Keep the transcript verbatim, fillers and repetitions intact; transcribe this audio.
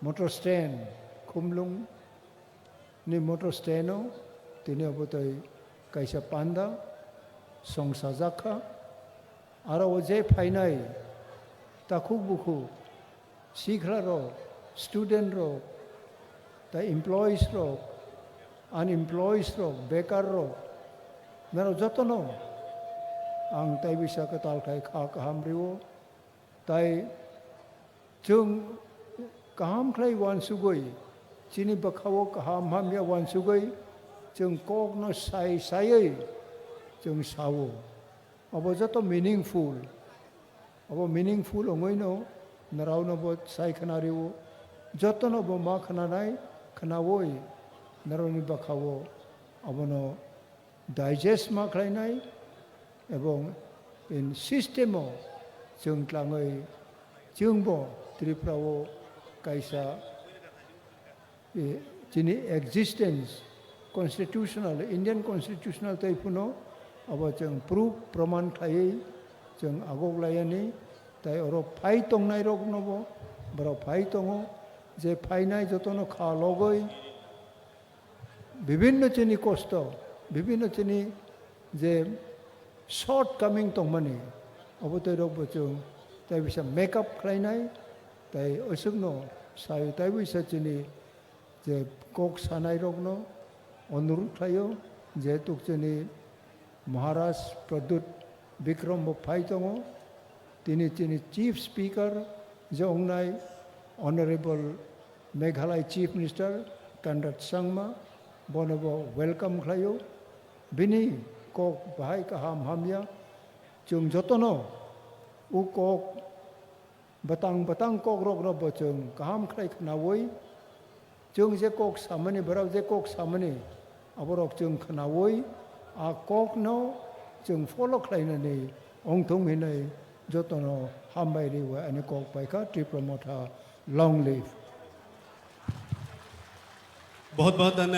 Motor stand, Khumlung ni motor stand o tini obo tei kaisa panda song sajak kha. Aro o je phainai takhuk bukhuk, sikla rok, student rok, ta employees rok, unemployees rok, bekar rok, naro jotono ang tai bisa kwtal khai kha kaham rio. Tai chwng kaham khlai uansugwi, chini bwkhao kaham hamya uansugwi, chwng kokno sai saiwi chwng sao. Abo joto meaningful. Abo meaningful wngwino naraono bo sai khna rio. Jotono bo ma khnanai khnaui naroni bwkhao abono digest ma khlainai, ebong in system o chwng tlangwi chwngbo Tripura o kaisa, eh, chini existence constitutional, Indian constitutional tei phano abo chwng proof proman khlaiwi chwng agok layani. Tai oro phai tongnai rokno bo borok phai tongo, je phainai jotono kha logoi bibinno chini kosto, bibinno chini je shortcoming tongmani, obo tei rok bo chwng tai bisa make up khlainai, tai aswkno sai tai bisa chini je kok sanai rokno onurut khlaio, jehetu chini Maharaj Pradyut Bikram bo phai tongo, tini chini Chief Speaker je ongnai Honorable Meghalaya Chief Minister Conrad Sangma, bono bo welcome khlaio. Bini kok bahai kaham hamya, chwng jotono o kok bwtang bwtang kokrokno bo chwng kaham khlai khnaui, chwng je kok samani, borok je kok samani, aborok chwng khnaui, a kokno chwng follow khlainani ongthung hinwi jotono hambai riwi ani kok paikha. Tipra Motha, long live. बहुत बहुत धन्यवाद।